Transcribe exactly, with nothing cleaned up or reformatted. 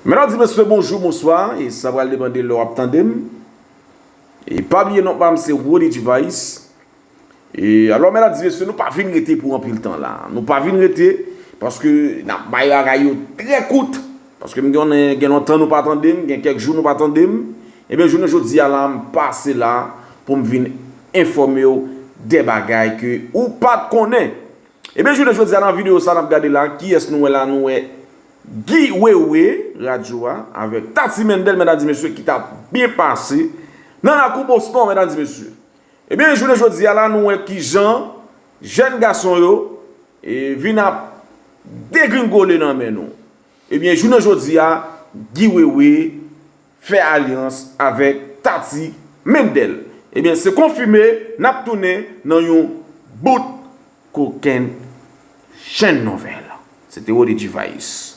Medam, mesye, bonjou, bonswa. E sa pral depann de lè w ap tande m. E pa bliye non pa m se Rody G Vice. E alò, medam, mesye, nou pa vin rete pou anpil tan la. Nou pa vin rete paske n ap bay bagay yo trè kout. Paske m gen, gen lontan nou pa tande m, gen kèk jou nou pa tande m. Ebyen, jounen jodi a la, m pase la pou m vin enfòme w de bagay ke ou pa t konnen. Ebyen, jounen jodi a nan videyo sa n ap gade la, kiyès nou wè la? Nou wè Guy Wewe, radyo a, avèk Tati Mendel, medam, mesye, ki t ap byen pase nan lakou Boston, medam, mesye. Ebyen, jounen jodi a la, nou wè kijan jèn gason yo e, vin ap degringole nan men nou. Ebyen, jounen jodi a, Guy Wewe fè alyans avèk Tati Mendel. Ebyen, se konfime, n ap tounen nan yon bout kokenn chenn nouvèl. Se te Rody G Vice.